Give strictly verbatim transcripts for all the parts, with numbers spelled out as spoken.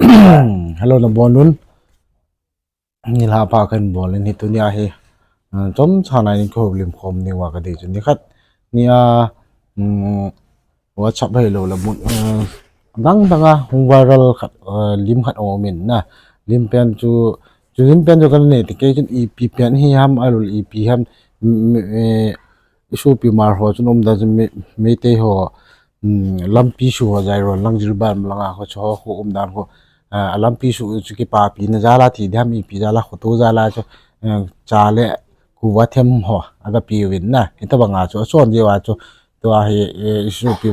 Hello, nabonun. Nilhah pha kahin bol in hi tunia hi, ah, chomcha nai in kihoulim khom ding uva kadei chu. Nikhat nia, um, WhatsApp hilou le mun, ah, dang dang a hung viral khat, ah, lim khat aumin na. Lim pen chu, chu lim pen chu kana nei ti kei chun ipi pen hi ham, ahilouleh ipi ham, mm, eh, isopi Hmar ho chun umdan chu Mei-, Meitei ho, um, lampi su ho Jairon lang Jiribam langa ho chu ho khu umdan khu, ah, alampi su chu kipapina jal a ti diham ipi jal a khoto jal a chu, eh, cha le kuva them ho aga peuvin na. Hitobanga chu achon jeh uva chu tua hi, eh, isopi,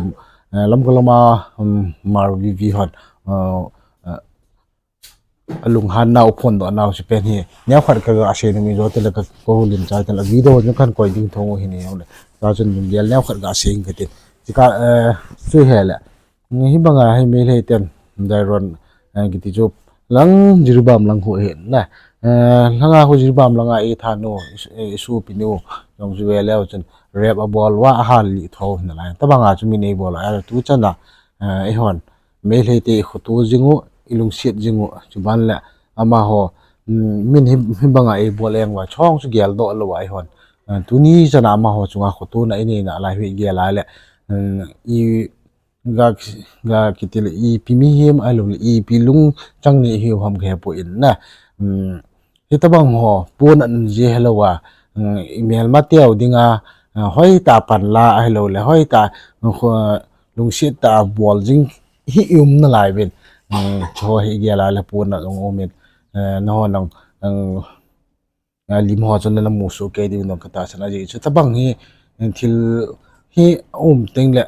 eh, Lamka lama, um, Hmar VV hon, eh, eh, alunghan nau phondoh nau chu pen hi. Neokhat kaga sei nom ijo tile ka, kahoulim chai tile video chu kahin koi ding thong u hi ni jongle. Tua chun lunggel neokhat ga sei inge katin. Chika, eh, chu hile. Hibanga hi Meitei ten Jairon, eh, kiti chu lang Jiribam lang khu ahin na. Eh, langa khu Jiribam langa eithat nu, eh, isopinu jong chu veleu chun rape abol uva ahal lih tho nalai. Tobanga chu min eibol a, tuchan a, eh, eihon Meitei te ikhoto jing u, ilungset jing u, chuban le amaho, um, min hi, hibanga eibol jeng uva, chong chu geldoh lou a eihon. Eh, tuni chan a amaho chunga khotona inei nalai hi gel a le, um, i ga, ga kiti le, ipi mihem ahilouleh ipi lungchang nei hiu ham kahepoi na. Um, hitobang ho, pon an je helou a, um, imelmateu dinga, uh, hoitah panla ahilouleh, hoitah, uh, lungset tah a bol jing hi i um nalai uvin. Um, chu hi gel a le pon an um in, uh, nahon nang, um, uh, lim ho chun namu soh kei diu nong katahsan ahi chu tobang hi, uh, thil hi um teng le,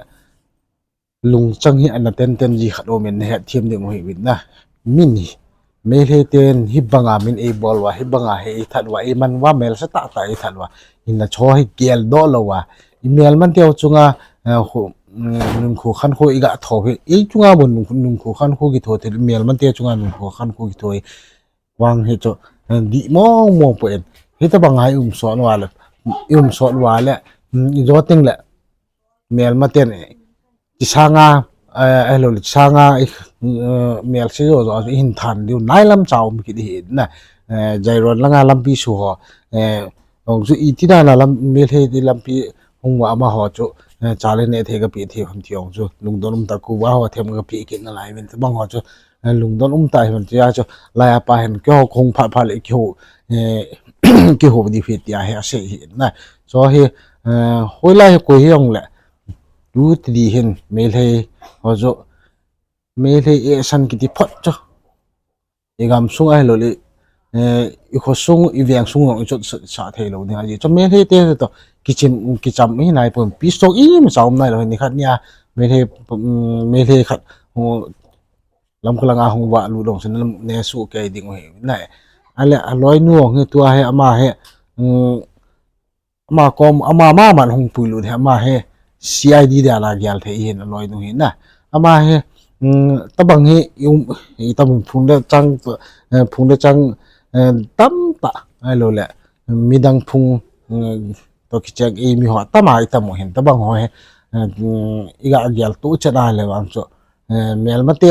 lungchang hi ana tenten ji khat aumin nahet them ding u hiuvin na. Min hi, Meitei ten hibanga min eibol uva, hibanga hi eithat uva, eiman uva, melse tahtah eithat uva. Hinla chu hi geldoh lou a. Imelmateu chunga, eh, khu, mm, nungkhu khankhu iga tho hi. Ei chunga bou nung, nungkhu khankhu kitho thei, imelmateu chunga nungkhu khankhu kitho hi. Vang hi chu, eh, dih mong mong poi. Hitobanga i um sot uva le, i um sot uva le, mm, ijo teng le, melmaten, eh, kisanga, eh, ahilouleh kisanga, eh, melse jo jo, ihin than diu, nailam cha um kit hi na, eh, Jairon langa lampi su ho, eh, jong chu iti dan a lam, Meitei te lampi hung uva amaho chu, eh, cha le neh thei kapeh thei ham ti jong chu, lungdon umtah kuva ho them kapeh kit nalai uvin, tobang ho chu, eh, lungdon umtah hiuvin tia chu, lai a pa hin kihou khong phat phat le kihou, eh, kihou diu hi tia hi asei hi na. Chu hi, eh, hoilai hi koi hijongle, tu ti di hin, Meitei ho chu, Meitei action kiti phot chu, igamsung ahilouleh, eh, ikhosung, iveng sung jong ichotsah theilou ding ahi chu. Meitei te toh kichim, kicham hi naipon, peace talk imacha um nailou hi, nikhat nia Meitei, um, Meitei khat, um, Lamka langa hung valut jong chun nesoh kei ding u hi na. Ale aloinu jong hi tua hi ama hi, um, ama kom, ama maman hung puilut hi, ama hi CID dia la gel thei hin aloinu hi na. Ama hi, um, tobang hi, um, itam phung le chang, eh, phung le chang, eh, tamtah ahilouleh midang phung, um, toh kicheng eimi ho atama itam u hin, tobang ho hi, eh, um, iga geltoh chet a le vang chu, eh, melmate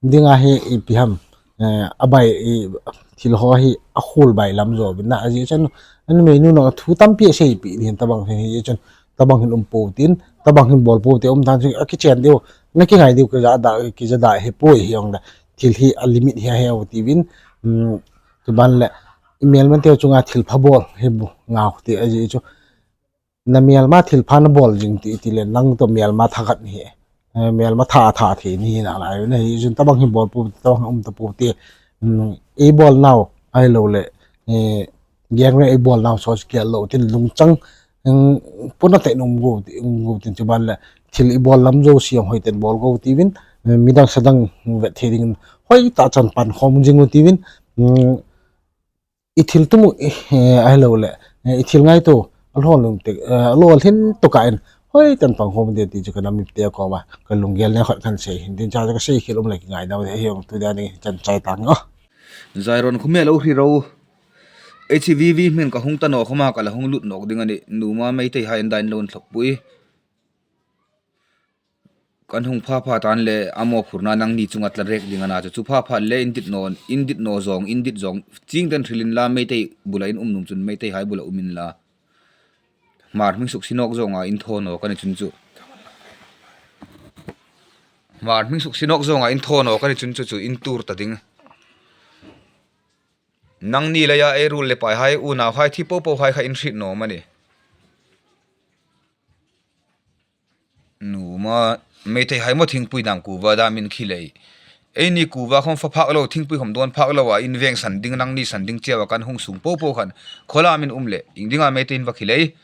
dinga hi ipi ham, eh, abai, i, thil ho hi akhol bailam jouvin na, ajeh chun, anumeinu nang thu tampi aseipeh ding hin tobang hin, hijeh chun tobang hin um pou tin, tobang hin bol pou te um dan chu akichen diu, nakingai diu, kija da, kija da hipoi hijongle, thil hi a limit hi aheu tiuvin, um, chuban le, imelmateu chunga thilpha bol hi bu ngau ti ajeh chu, namelma thilpha nabol jing ti, tile nang toh melma thakhat nahi, eh, melma tha, tha thei nahi nalai, nahi jeh chun tobang hi bol pou, tobang um tapou te, um, eibol nau ahilouleh, eh, gangre eibol nau chu gel lou tin lungchang, um, pona te um go, um go tin chuban le thil ibol lam jouse jong hoiten bol go tiuvin, eh, midang sadang vet thei dingin hoitah chan pankhom jing u tiuvin, um, ithil tumu, eh, ahilouleh, eh, ithil ngaito, alhon lung te, eh, alolhin tokah in, hoiten pankhom te ti chu kanam mipte koma kalunggel neokhat kahin sei hin, tin cha chu kasei khel um le kingaidam u ahi, hijong tu dia ding chan chai tang o. Jairon khu mi lou hri rou. Hiche VV min kahung tano khoma kala hung lut nok ding ahi, numa Meitei hai in dain lou in thlop pui. Kan hung phapha tan le, amo phurna nangni chunga tla rek ding ana chu, chu phapha le, in dit no, in dit no jong, in dit jong, chingten thrilin la, Meitei bula in um nom chun, Meitei hai bula umin la. Hmar hming suk sinok jonga in tho no kani chun chu. Hmar hming suk sinok jonga in tho no kani chun chu chu in tur ta ding. Nangni leia ei rul le pai hai, unau hai, thi popo hai kha in hrit no mani. Numa, Meitei hai mo thingpui dang kuva da min khi lei. Eini kuva khom fa phak lo, thingpui khom don phak lo a, in veng san ding, nangni san ding chiawa kan hung sung popo khan. Khola min um le, ing dinga Meitei in va khi lei.